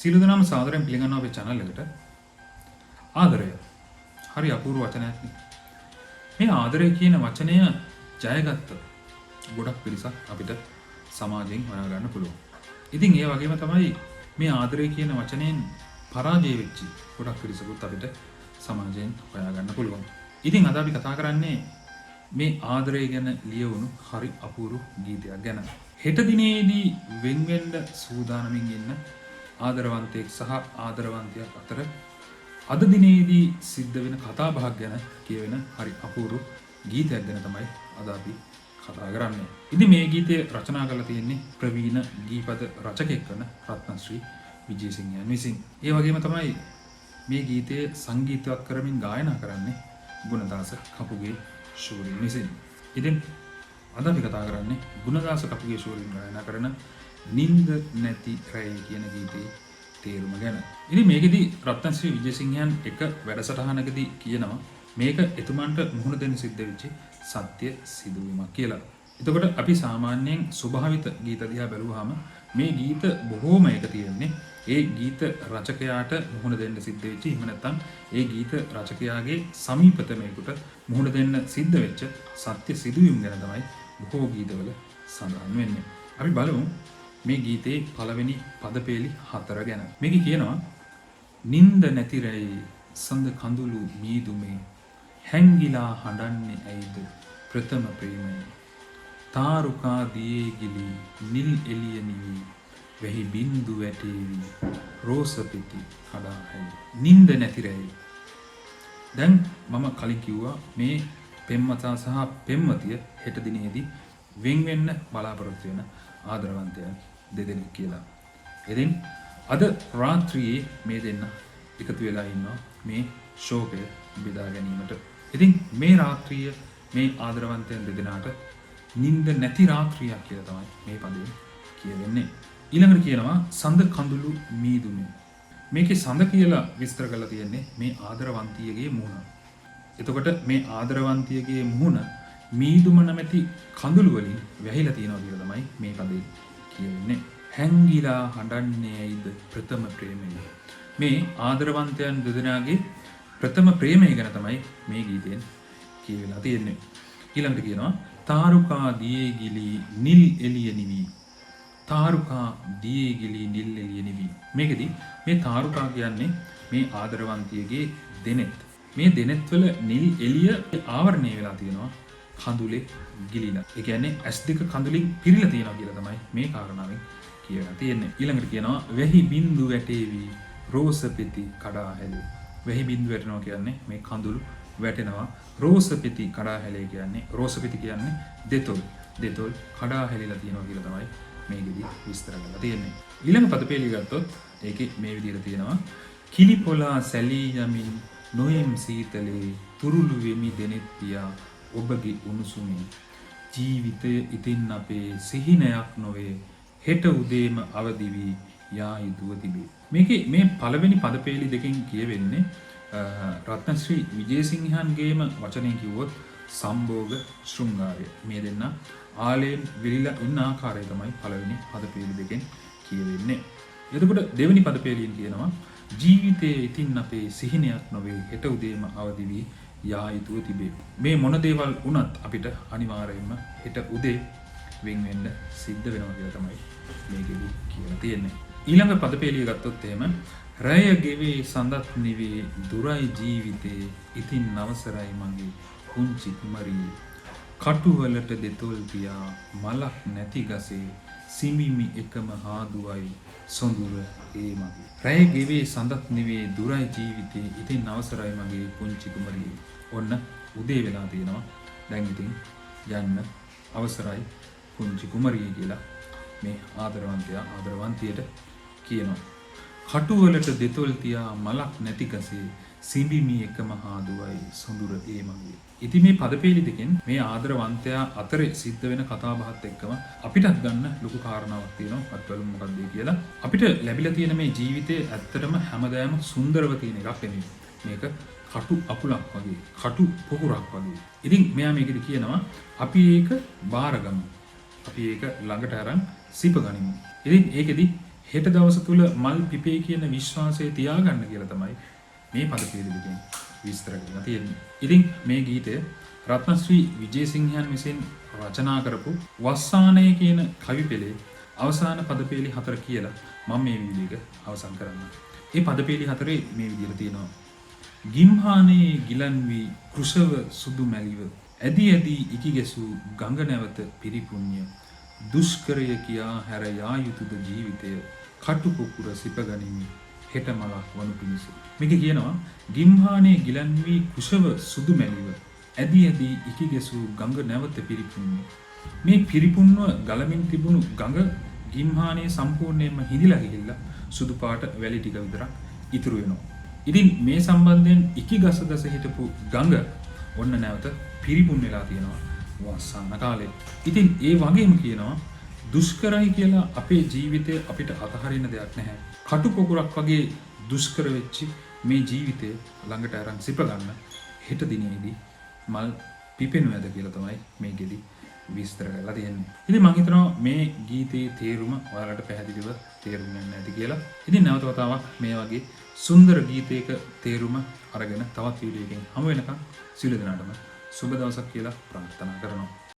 සියලු දෙනාම සාදරයෙන් පිළිගන්නවා අපේ channel එකට. ආදරය. හරි අපූර්ව වචනයක් නේ. මේ ආදරය කියන වචනය ජයගත්ත ගොඩක් පිරිසක් අපිට සමාජයෙන් හොයාගන්න පුළුවන්. ඉතින් ඒ වගේම තමයි මේ ආදරය කියන වචනයෙන් පරාජය වෙච්ච ගොඩක් පිරිසකුත් අපිට සමාජයෙන් හොයාගන්න පුළුවන්. ඉතින් අද අපි කතා කරන්නේ මේ ආදරය ගැන ලියවුණු හරි අපූර්ව ගීතයක් ගැන. හෙට දිනේදී වෙන් වෙන්න සූදානමින් ඉන්න ආදරවන්තයෙක් සහ ආදරවන්තියක් අතර අද දිනේදී සිද්ධ වෙන කතා බහක් ගැන කියවෙන හරි අපූර්ව ගීතයක් ගැන තමයි අද අපි කතා කරන්නේ. ඉතින් මේ ගීතය රචනා කරලා තියෙන්නේ ප්‍රවීණ ගීපද රචකයෙක් වන රත්නශ්‍රී විජේසිංහයන් විසින්. ඒ වගේම තමයි මේ ගීතය සංගීතවත් කරමින් ගායනා කරන්නේ ගුණදාස කපුගේ ශූරින් විසින්. ඉතින් අද අපි කතා කරන්නේ ගුණදාස කපුගේ ශූරින් ගායනා කරන නින්ද නැති රැය කියන ගීතයේ තේරුම ගැන. ඉතින් මේකෙදි රත්නශ්‍රී විජේසිංහයන් එක වැඩසටහනකදී කියනවා මේක එතුමන්ට මුහුණ දෙන්න සිද්ධ වෙච්ච සත්‍ය සිදුවීමක් කියලා. එතකොට අපි සාමාන්‍යයෙන් ස්වභාවිත ගීත දිහා බැලුවාම මේ ගීත බොහෝම එක තියෙන්නේ ඒ ගීත රචකයාට මුහුණ දෙන්න සිද්ධ වෙච්ච, එහෙම නැත්නම් ඒ ගීත රචකයාගේ සමීපතමයෙකුට මුහුණ දෙන්න සිද්ධ වෙච්ච සත්‍ය සිදුවීම් ගැන තමයි බොහෝ ගීතවල සඳහන් වෙන්නේ. අපි බලමු මේ ගීතේ පළවෙනි පදපේලි හතර ගැන. මේකේ කියනවා, නින්ද නැති රැයේ සඳ කඳුළු මීදුමේ හැංගිලා හඬන්නේ ඇයිද ප්‍රථම ප්‍රේමය, තාරුකා දියේ ගිලී නිල් එළිය නිවි වැහි බින්දු වැටේවි රෝස පෙති කඩා හැලේ. නින්ද නැති රැයේ. දැන් මම කලින් කිව්වා මේ පෙම්වතා සහ පෙම්වතිය හෙට දිනේදී වෙන් වෙන්න බලාපොරොත්තු වෙන ආදරවන්තයන් දෙදෙනෙක් කියලා. ඉතින් අද රාත්‍රියේ මේ දෙන්න එකතු වෙලා ඉන්නවා මේ ශෝකය බෙදා ගැනීමට. ඉතින් මේ රාත්‍රිය මේ ආදරවන්තයන් දෙදෙනාට නින්ද නැති රාත්‍රියක් කියලා තමයි මේ පදයෙන් කියවෙන්නේ. ඊළඟට කියනවා සඳ කඳුළු මීදුමේ. මේකේ සඳ කියලා විස්තර කරලා තියෙන්නේ මේ ආදරවන්තියගේ මුහුණ. එතකොට මේ ආදරවන්තියගේ මුහුණ මීදුම නැමැති කඳුළු වලින් වැහිලා තියෙනවා කියලා තමයි මේ පදේ කියවෙන්නේ. හැංගිලා හඬන්නේ ඇයිද ප්‍රථම ප්‍රේමය. මේ ආදරවන්තයන් දෙදෙනාගේ ප්‍රථම ප්‍රේමය ගැන තමයි මේ ගීතයෙන් කියවිලා තියෙන්නේ. ඊළඟට කියනවා තාරුකා දියේ ගිලී නිල් එළිය නිවි. තාරුකා දියේ ගිලී නිල් එළිය නිවි. මේකෙදි මේ තාරුකා කියන්නේ මේ ආදරවන්තියගේ දෙනෙත්. මේ දෙනෙත් වල නිල් එළිය ආවරණය වෙලා තියෙනවා කඳුලේ ගිලිලා. ඒ කියන්නේ ඇස් දෙක කඳුලින් පිරීලා තියෙනවා කියලා තමයි මේ කාරණාවෙන් කියලා තියෙන්නේ. ඊළඟට කියනවා වැහි බින්දු වැටේවි රෝස පෙති කඩා හැලේ. වැහි බින්දු වැටෙනවා කියන්නේ මේ කඳුළු වැටෙනවා. රෝස පෙති කඩා හැලේ කියන්නේ, රෝස පෙති කියන්නේ දෙතොල්. දෙතොල් කඩා හැලිලා තියෙනවා කියලා තමයි මේකෙදි විස්තර කරලා තියෙන්නේ. ඊළඟ පදපේලිය ගත්තොත් ඒකේ මේ විදිහට තියෙනවා, කිලිපොලා සැලී යමින් නොයෙම් සීතලේ තුරුළු වෙමි දෙනෙත් පියා ඔබගේ උණුසුමින්, ජීවිතය ඉතින් අපේ සිහිනයක් නොවේ, හෙට උදේම අවදි වී යා යුතුව තිබේ. මේකේ මේ පළවෙනි පදපේලි දෙකෙන් කියවෙන්නේ රත්නශ්‍රී විජේසිංහන්ගේම වචනයෙන් කිව්වොත් සම්භෝග ශෘංගාරය. මේ දෙන්න ආලයෙන් විලිලා ඉන්න ආකාරය තමයි පළවෙනි පදපේලි දෙකෙන් කියවෙන්නේ. එතකොට දෙවෙනි පදපේලියෙන් කියනවා ජීවිතයේ ඉතින් අපේ සිහිනයක් නොවේ, හෙට උදේම අවදි වී යා යුතුව තිබේ. මේ මොන දේවල් වුණත් අපිට අනිවාර්යයෙන්ම හෙට උදේ වෙන් වෙන්න සිද්ධ වෙනවා කියලා තමයි මේකෙදි කියලා තියෙන්නේ. ඊළඟ පදපේලිය ගත්තොත් එහෙම, රැය ගෙවේ සඳත් නිවේ දුරයි ජීවිතේ ඉතින් අවසරයි මගේ පුංචි කුමරියේ, කටුවලට දෙතොල් තියා මලක් නැති ගසේ සිඹිමි එකම හාදුවයි සොඳුර ඒ මගේ. රැය ගෙවේ සඳත් නිවේ දුරයි ජීවිතේ ඉතින් අවසරයි මගේ පුංචි කුමරියේ. ඔන්න උදේ වෙලා තියෙනවා. දැන් ඉතින් යන්න අවසරයි පුංචි කුමරියේ කියලා මේ ආදරවන්තයා ආදරවන්තියට කියනවා. කටුවලට දෙතොල් තියා මලක් නැති ගසේ සිඹිමි එකම හාදුවයි සොඳුර ඒ මගේ. ඉතින් මේ පදපේලි දෙකෙන් මේ ආදරවන්තයා අතරේ සිද්ධ වෙන කතා බහත් එක්කම අපිටත් ගන්න ලොකු කාරණාවක් තියෙනවා. අපි බලමු මොකක්ද ඒ කියලා. අපිට ලැබිලා තියෙන මේ ජීවිතේ ඇත්තටම හැමදාම සුන්දරව තියෙන එකක් නෙමෙයි. මේක කටු අපුලක් වගේ, කටු පොකුරක් වගේ. ඉතින් මෙයා මේකෙදි කියනවා අපි ඒක බාරගමු. අපි ඒක ළඟට අරන් සිප ගනිමු. ඉතින් ඒකෙදි හෙට දවස තුල මල් පිපේ කියන විශ්වාසය තියාගන්න කියලා තමයි මේ පද පිළිවෙල දෙකෙන් විස්තර කරලා තියෙන්නේ. ඉතින් මේ ගීතය රත්නශ්‍රී විජේසිංහයන් විසින් රචනා කරපු වස්සානය කියන කවි පෙළේ අවසාන පදපේලි හතර කියලා මම මේ වීඩියෝ එක අවසන් කරන්නම්. ඒ පදපේලි හතරේ මේ විදිහට තියෙනවා. ගිම්හානයේ ගිලන් වී කෘෂව සුදු මැලිව ඇදි ඇදි ඉකි ගැසූ ගඟ නැවත පිරිපුණ්‍ය දුෂ්කරය කියා හැර යා යුතුද ජීවිතය කටු පොකුර සිපගනිමි හෙට මලක් වනු පිණිස. මේක කියනවා ගිම්හානයේ ගිලන් වී කුෂව සුදු මැලිව ඇදි ඇදි ඉකි ගැසූ ගඟ නැවත පිරිපුණ්‍ය. මේ පිරිපුන්ව ගලමින් තිබුණු ගඟ ගිම්හානයේ සම්පූර්ණයෙන්ම හිඳිලා ගිහිල්ලා සුදු පාට වැලි ටික විතරක් ඉතුරු වෙනවා. ඉතින් මේ සම්බන්ධයෙන් ඉකි ගස ගස හිටපු ගඟ ඔන්න නැවත පිරිපුන් වෙලා තියෙනවා වස්සාන කාලේ. ඉතින් ඒ වගේම කියනවා දුෂ්කරයි කියලා අපේ ජීවිතය අපිට අතහරින දෙයක් නැහැ. කටු පොකුරක් වගේ දුෂ්කර වෙච්චි මේ ජීවිතය ළඟට අරන් සිප ගන්න හෙට දිනේදී මල් පිපෙනු ඇත කියලා තමයි මේකෙදි විස්තර කරලා තියෙන්නේ. ඉතින් මං හිතනවා මේ ගීතයේ තේරුම ඔයාලට පැහැදිලිව තේරුම් යන්න ඇති කියලා. ඉතින් නැවත වතාවක් මේ වගේ සුන්දර ගීතයක තේරුම අරගෙන තවත් වීඩියෝ එකකින් හමු වෙනකන් සියලු දෙනාටම සුබ දවසක් කියලා ප්‍රාර්ථනා කරනවා.